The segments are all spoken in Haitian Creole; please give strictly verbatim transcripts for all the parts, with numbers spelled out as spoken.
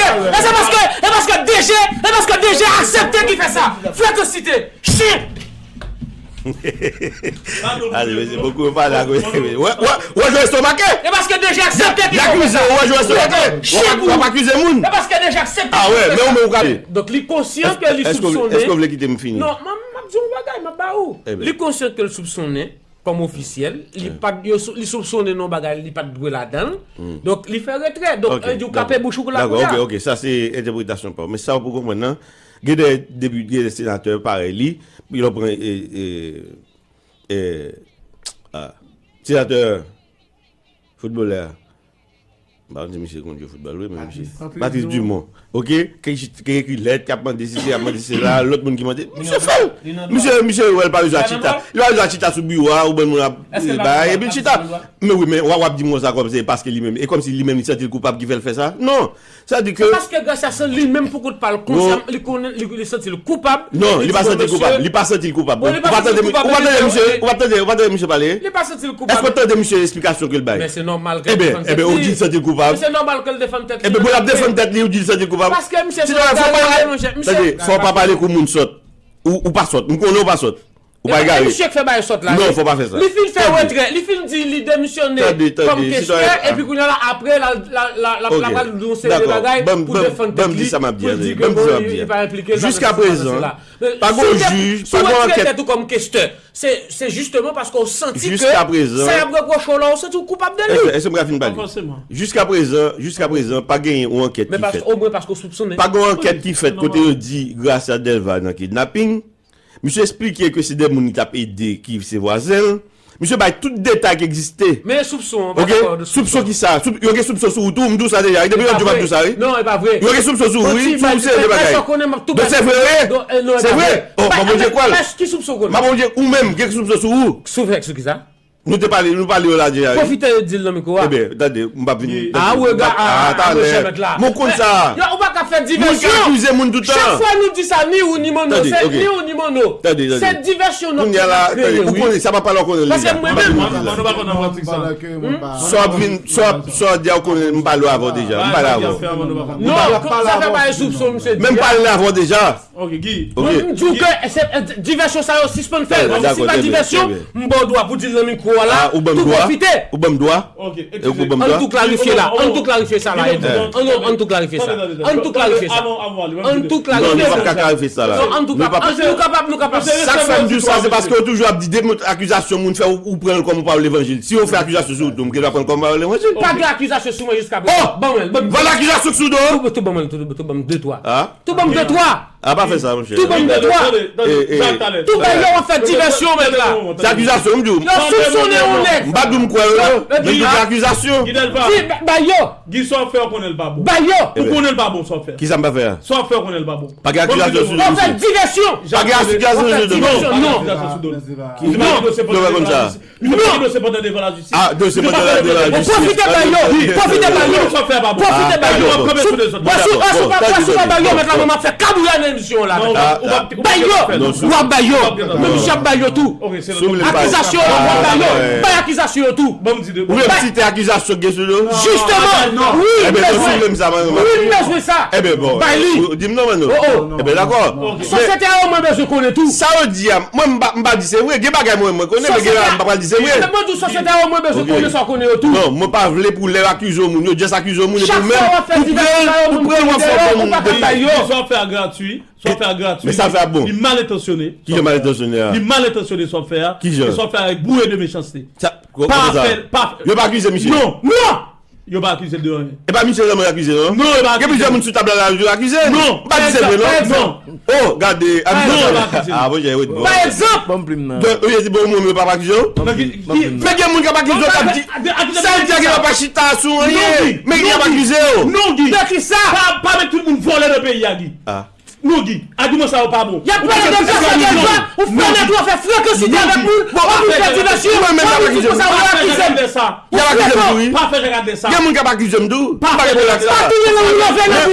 E se paske, e paske D G, e paske D G aksepte ki fè sa. Frekansite, chen. Ale, mesye, bokou yo pale ak mesye. Wè, wè, wè, jwe estomake. E paske D G aksepte ki fè sa. Yakize, wè, jwe estomake. Chen pou w ap akize moun. E paske D G aksepte ki fè sa. A wè, men ou, men ou ka. Donk, li konsyan ke li soupsonnen. Èske w vle kite m fini? Non, m ap di yon bagay, m ap ba ou. Li konsyan ke l soupsonnen. Kòm ofisyèl, li pa t, yo sou- li soupsonnen nan yon bagay li pa t dwe ladan l. Donk, li fè retrè. Donk, e di w kape bouch ou la kounye a. Dakò, ok, ok, sa se entèpretasyon pa w. Men sa w pou konprann nan, gen de depi, gen de senatè parèy li, yo pran, e, e, e, a, senatè foutbolè a. M pa konn si misye konn jwe foutbòl, wi, men misye. Patrice Dumont. Ok? Ki, ki ekri lèt, k ap mande sesi, ap mande sela, lòt moun ki mande. Misye fè l! Misye, misye wè l pa bezwen chita. Li pa bezwen chita sou biwo a, ou bann moun ap bay, epi l chita. Men wi, men w ap di m konsa kòmsi, paske li menm, e kòmsi li menm li santi l koupab ki fè l fè sa? Non! Sa di ke. Paske Gracia se li menm pou kont pa l konsyan, li konnen, li, li santi l koupab. Non, li pa santi l koupab. Li pa santi l koupab. Ou pa tande, ou pa tande misye, ou pa tande, ou pa tande misye pale? Li pa santi l koupab. Èske w tande misye esplikasyon ke l bay? Men se nòmal ke l defann tèt li. Ebyen, ebyen, ou di l santi l koupab. Men se nòmal ke l defann tèt li. Ebyen, pou l ap defann tèt li, ou di l santi l koupab. Paske misye se yon gaye, monchè. Tande, fò w pa pale kou moun sòt. Ou, ou pa sòt. M konnen ou pa sòt. Ou pa egare. E misye k fè bagay sòt la. Non, fò w pa fè sa. Li fin fè retrè, li fin di li demisyone kòm kestè, epi kounye a la, apre, l al, l al, l al, l al, l al pral di yon seri de bagay pou defann tèt li, pou l di ke bon, li pa enplike l, pa fè sesi, pa fè sela. Men si w retire tèt ou kòm kestè, se, se jisteman paske w santi ke sa y ap repwoche w la, w santi w koupab de li. Èske, èske m ka fin pale? Jiskaprezan, jiskaprezan, pa genyen yon ankèt ki fèt. Men paske, omwen paske w soupsonnen. Pa gen yon ankèt ki fèt kote yo di Gracia Delva nan kidnaping. Misye esplike ke se de moun li t ap ede ki se vwazen l. Misye bay tout detay ki egziste. Men soupson an, pa dakò de soupson. Soupson ki sa? Soup-, yo gen soupson sou ou tou, m di w sa deja. Depi lòt jou m ap di w sa, wi. Non, e pa vre. Yo gen soupson sou ou, wi, sou yon seri de bagay. Donk se vre, wi? Se vre? Oh, m ap Bondye kwè l. Ki soupson konnen? M ap Bondye, ou menm, gen soupson sou ou. Sou fèk sou ki sa? Nou te pale, nou pale yo la deja, wi. Pwofite di l nan mikwo a. Ebyen, tande, m p ap vin. A, rega, a, a, monchè mèt la. Men w konn sa. Yo, ou pa ka fè divèsyon. Moun ki akize moun toutan. Chak fwa nou di sa, ni ou ni Manno, se ni ou ni Manno. Tande, tande. Se divèsyon n ap kreye, wi. Ou konnen, sa pa pale w konnen l deja. Paske mwen menm. Sa w ap vin, sa w ap, sa w ap di a, ou konnen, m pale w avan w deja. M pale avan w. Non, sa fè pa soupson, misye di a. Men m pale avan w deja. Ok, Guy. Ok. Mwen, m di w ke se, e, divèsyon sa yo sispann fè l. Paske si pa divèsyon, m ba w dwa pou di l nan mikwo a la, tou pwofite. Ou ban m dwa? Ok, eskize. Ann tou klarifye la, ann tou klarifye sa la, Edmond. Ann, ann tou klarifye sa. Ann tou klarifye sa. Ann tou klarifye sa. Non, nou p ap ka klarifye sa la. Non, ann tou ka-, nou kapab, nou kapab. Sa k fè m di w sa, se paske w toujou ap di de mo akizasyon moun fè, ou, ou pran l kòm yon pawòl levanjil. Si yo fè akizasyon sou ou tou, m gen dwa pran l kòm pawòl levanjil. Pa gen akizasyon sou mwen jiska prezan. Ban mwen l, ban m. Vwala akizasyon k sou do w. Tou, tou ban m, tou, tou ban m de twa. Tou ban m de twa. A, pa fè sa, monchè. Tou ban m de twa. Tande, tande, tande, Zak, talè. Tou bay yo ap fè divèsyon, mèt la. Se akizasyon, m di w. Yo soupsonnen yon nèg. M pa di w m kwè yo, non. Men m di w se akizasyon. Guy Delva. Di, ba, ba yo. Guy, sa w ap fè, w konnen l pa bon. Ba yo. Ou konnen l pa bon, sa w ap fè. Kisa m pa fè a? Sa w ap fè, w konnen l pa bon. Pa gen akizasyon sou do m. W ap fè divèsyon. Pa gen akizasyon sou do m. Non, pa gen akizasyon sou do l. Non. Misye pa gen dosye pandan devan lajistis. Ah, dosye pandan devan lajistis. Pwofite ba yo, pwofite ba yo. Pwofite ba yo. Pase w pa ba yo, mèt la, mwen m ap fè kabouya nan emisyon an la, mèt la. Ba yo, w ap ba yo. Men misye ap ba yo tou. Akizasyon yo, w ap ba yo. Bay akizasyon yo tou. Ou vle m site akizasyon k gen sou do? Jisteman, wi, m bezwen. Wi, m bezwen sa. Ebyen, bon. Bay li. Di m non, Manno. Ebyen, dakò. Sosyete a yo, mwen bezwen konnen tou. Sa yo di a, mwen, m pa, m pa di se vre. Gen bagay mwen, mwen konnen, men gen bagay m pa pral di se vre. Mwen di w, sosyete a yo, mwen bezwen konnen sa w konnen yo tou. Non, mwen pa vle pou lè yo akize yon moun, yo just akize yon moun, epi ou menm, ou pran l, ou pran l, w ap fè yon moun detay. Sa w ap fè a gratwi, sa w ap fè a gratwi. Men sa l fè a bon. Li mal entansyone. Kijan mal entansyone a? Li mal entansyone sa w ap fè a. Kijan? E sa w ap fè a boure de mechanste. Pa fè, pa fè. Yo pa akize misye? Non, non! Yo pa akize l de anyen. E pa misye sèlman yo akize, non? Non, yo pa akize l. Gen plizyè moun sou tab la, la, yo akize. Non. M pa di se vre, non? Pa egzanp, pa egzanp. Oh, gade, non, yo pa akize l. Ah, bon, jè, wi, bon. Pa egzanp. Ban m plim nan. Donk, ou di, bon, moun yo pa akize yo? Men gen moun k ap akize yo, k ap di, sa yo di a, gen pa chita sou anyen. Men gen ap akize yo. Non, Guy. De ki sa? Pa, pa met tout moun vòlè nan peyi a, Guy. Ah. Non, Guy, agiman sa yo pa bon. Y ap pale de Gracia Delva, ou fè nèg yo fè frekansite avèk moun, w ap vin fè divèsyon, w ap vin di konsa, w ap akize m. Y ap akize m tou, wi. Pa fè nèg sa. Gen moun k ap akize m tou. M pa gen pwoblèm ak sa. Pa touye nan wi love nan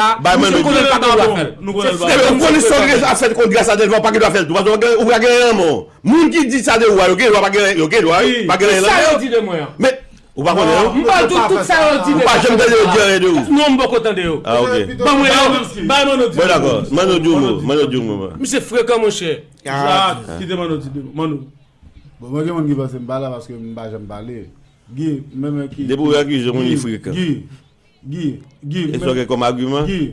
la, misye konnen l pa gen dwa fè l. Nou konnen l pa. Ou konnen sa w gen a fè kont gras a Delva, ou pa gen dwa fè l tou. Paske ou pa gen anyen nan men w. Moun ki di sa de ou a, yo gen dwa pa gen, yo gen dwa, wi, pa gen anyen nan men yo. Sa yo di de mwen an. Men, ou pa konnen yo? M pa di w tout sa yo di de ou. Ou pa janm tande yo di anyen de ou? Non, m poko tande yo. Ah, ok. Ban mwen yo, bay Manno di. Bon, dakò. Manno di yon mo, Manno di yon mo. Misye frekan, monchè. Jacques, kite Manno di de mo. Manno. Bon, mwen gen moun ki panse m pa la paske m pa janm pale. Guy, menm ki. Depi w akize moun, li frekan. Guy, Guy, Guy. E sa w gen kòm agiman? Guy.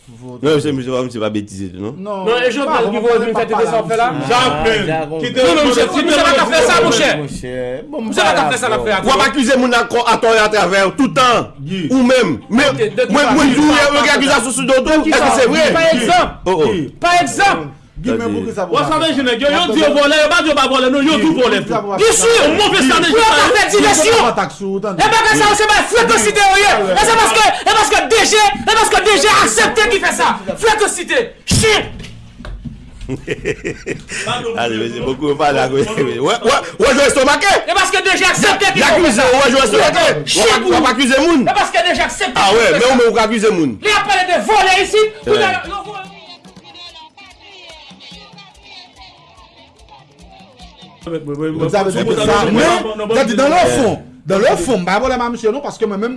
Non, se misye pa, misye pa betize tou, non? Non, e Jovenel ki voye vin fè tete sa w fè la? Jacques, kite. Non, non, misye, misye pa ka fè sa, monchè. Misye pa ka fè sa l ap fè a. W ap akize moun atò e atravè, toutan. Ou menm. Men, mwen, mwen di w, yo gen akizasyon sou do w tou. Èske se vre? Pa egzanp. Oh, oh. Pa egzanp. Guy, men poukisa pou w ap fè sa? Yo di yo vòlè, yo pa di yo pa vòlè, non, yo tou vòlè tou. Byen si. Move estrateji sa yo. Pou yo ka fè divèsyon. E bagay sa yo, se bagay frekansite yo ye. E se paske, e paske D G, e paske D G aksepte ki fè sa. Frekansite. Chen. Ale, mesye, bokou yo pale ak, wè, wè, wè, jwe estomake. E paske D G aksepte ki fè sa. L akize w, wè, jwe estomake. W ap, w ap akize moun. E paske D G aksepte ki fè sa. Ah, wè, men ou menm ou ka akize moun. Li ap pale de vòlè isit, kounye a, yo vòlè. Ou di avèk tout sa, men, gade, dans le fond, dans le fond, m pa gen pwoblèm a misye non, paske mwen menm,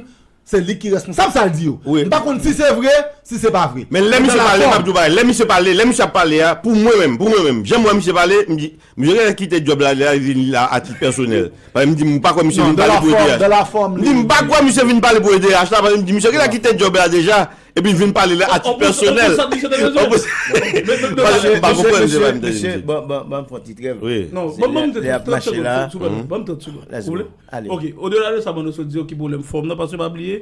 se li ki responsab sa l di yo. M pa konn si se vre, si se pa vre. Men lè misye pale, m ap di w bagay, lè misye pale, lè misye ap pale a, pou mwen menm, pou mwen menm, jan m wè misye pale, m di, misye genlè kite djòb la, li vin la a tit pèsonèl. Paske m di, m pa kwè misye vin pale pou E D H. M di, m pa kwè misye vin pale pou E D H la, paske m di, misye genlè kite djòb la deja. Epi l vin pale la a tit pèsonèl. An plis, an plis, an plis, an plis, an plis. Mesye, mesye, mesye, mesye, ban, ban, ban m fè yon ti trèv. Wi. Non, ban m, ban m trant segonn, sou, sou, ban m trant segonn. Ou vle? Ok, odela de sa, ban nou sot di yo ki pwoblèm fòm nan, paske pa bliye,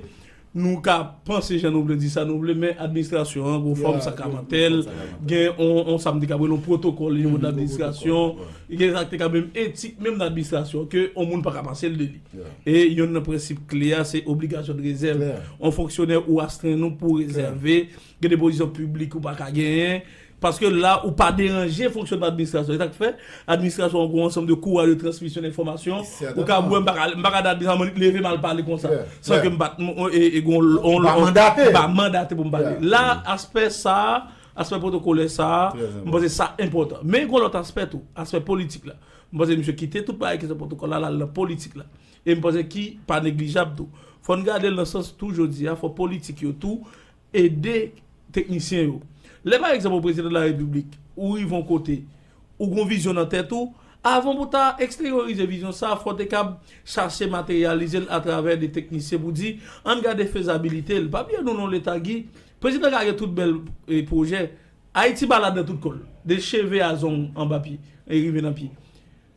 nou ka panse jan nou vle, di sa nou vle, men administrasyon an, gon fòm sa ka mantèl, gen on, on sa m te ka rele yon pwotokòl, yon administrasyon, gen sa k te ka menm etik, menm nan administrasyon, ke on moun pa ka pase l de li. E yonn nan prensip kle a, se obligasyon de rezèv. On fonksyonè ou astrenn ou pou rezève, gen de pozisyon piblik ou pa ka genyen. Paske la, ou pa deranje fonksyònman administrasyon. E sa k fè, administrasyon an gon ansanm de koura de transmisyon enfòmasyon. Ou ka wè, m pa ka, m pa ka di administrasyon leve m al pale konsa. San ke m pa, m, e, e gon, on, on, m pa mandate pou m pale. La, aspè sa a, aspè pwotokolè sa a, m panse sa enpòtan. Men gon lòt aspè tou, aspè politik la. M panse misye kite tout bagay ki se pwotokòl la, l al nan politik la. E m panse ki pa neglijab tou. Fò n gade l nan sans tou jodi a, fò politik yo tou ede teknisyen yo. Lè pa egzanp, ou prezidan de la repiblik, ou rive yon kote, ou gon vizyon nan tèt ou, avan pou ta eksteryorize vizyon sa, fò te kab chache materyalize l atravè de teknisyen pou di, ann gade fezabilite l. Pa bliye nou nan leta Guy, prezidan ka gen tout bèl, e, pwojè, Ayiti malad nan tout kò l, de cheve a zong anba pye, e rive nan pye.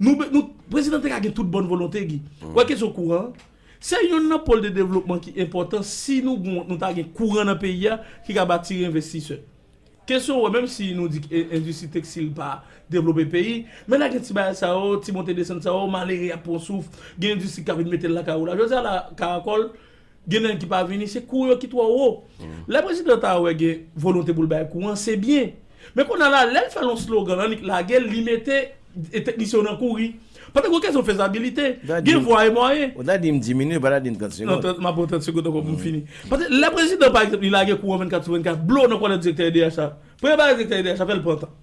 Nou, nou, prezidan te ka gen tout bòn volonte, Guy. Ou wè kesyon kouran an? Se yonn nan pòl de devlopman ki enpòtan si nou gon, nou ta gen kouran nan peyi a ki ka atire envestisè. Kesyon, ou wè, menm si nou di ke endistri tekstil pa devlope peyi, men la gen ti bagay sa yo, ti monte desann sa yo, malere ap pran souf, gen endistri k ap vin mete l lakay ou la. Jodi a la, Karakòl, gen nèg ki pa vini, se kou yo ki twò wo. Lè prezidan ta wè gen volonte pou l bay kouran, se byen. Men kounye a la, lè l fè yon slogan, l annik lage l, li mete, e, teknisyen yo nan kouri. Paske gon kesyon fezabilite, gen vwa e mwayen. Ou ta di m dis minit, ou pa ta di m trant segonn. Non, trant, m ap pran trant segonn ankò pou m fini. Paske lè prezidan, pa egzanp, li lage kouran vennkat sou vennkat, blo nan kòlèt direktè E D H la. Premye bagay direktè E D H la fè, l pran tan.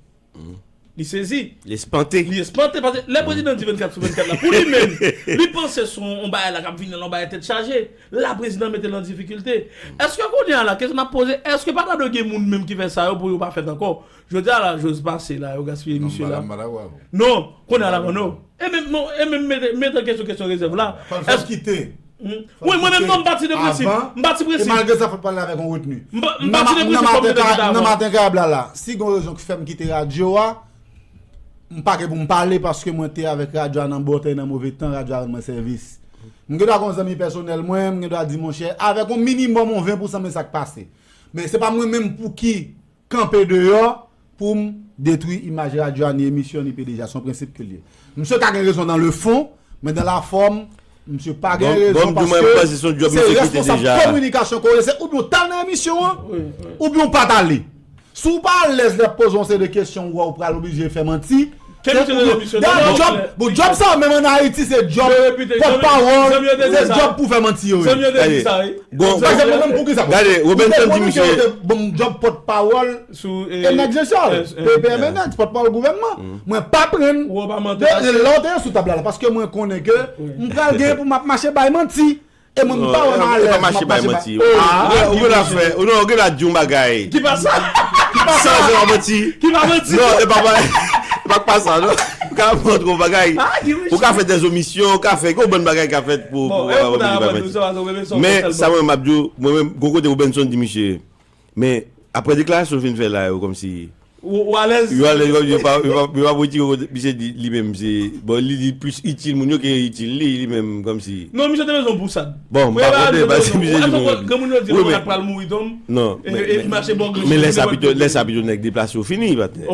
Li sezi. Li espante. Li espante, paske lè prezidan di vennkat sou vennkat la, pou li menm, li panse se yon, yon bagay la k ap vini la, yon bagay tèt chaje. La, prezidan mete l an difikilte. Èske kounye a la, kesyon n ap poze, èske pa ta dwe gen moun menm ki fè sa yo pou yo pa fèt ankò? Jodi a la, Joz pase la, yo gaspiye misye la. Non, kounye a la, non. E menm, non, e menm mete, mete an kesyon, kesyon rezèv la. Fò l fè l kite. Wi, mwen menm non, m pati de prensip. M pati prensip. E malgre sa, fò l pale avèk yon retni. M pa, m pati de prensip kòm depite avan. Nan maten Kayab la, la, si gon rezon ki fè m kite radyo a, m pa gen pou m pale paske mwen te avèk radyo a nan bon tan e nan move tan, radyo a rann mwen sèvis. M gen dwa gon zanmi pèsonèl mwen, m gen dwa di, monchè, avèk yon minimòm yon ven pousan, men sa k pase. Men se pa mwen menm pou ki kanpe deyò pou m detwi imaj radyo a, ni emisyon, ni P D G a. Se yon prensip ke l ye. Misye ka gen rezon nan le fon, men nan la fòm, misye pa gen rezon paske se responsab kominikasyon ke w ye, se oubyen w t al nan emisyon an, oubyen w pa t ale. Si w pa alèz lè ap poze yon seri de kesyon, ou wè ou pral oblije fè manti. Dayè, djòb, bon, djòb sa menm ann Ayiti, se djòb pòtpawòl, se djòb pou fè manti yo ye. Gade, Gade, Robinson di misye. Bon, djòb pòtpawòl e nèg Sechal, P P M N X, pòtpawòl gouvènman. Mwen pa pran de lè w te ye sou tab la, paske mwen konnen ke m pral gen pou m ap mache bay manti. E mwen m pa wè m alèz m ap mache bay manti. Ou gen la fè, ou non, ou gen la di yon bagay. Ki pa sa? Ki pa sa? San zè manti. Ki pa manti? Non, e pa pa. E pa pa sa non. Ou ka montre yon bagay. Ou ka fè dèzomisyon, ou ka fè yon bann bagay ka fèt pou pou kapab bay manti. Men sa mwen m ap di w, mwen menm gon kote Robinson di misye. Men apre deklarasyon l fin fè la yo kòmsi Ou alèz? Yo alèz, yo pa yo pa yo pa pou retire kote misye di li menm se bon li li plis itil moun yo ke itil li li menm kòmsi. Non, misye te bezwen bousad. Bon, m pa konte paske misye di mwen. Granmoun yo di l pral mouri tonm. Non. Epi mache bò grenn. Men lè sa pito lè sa pito nèg deplase yo fini patnè.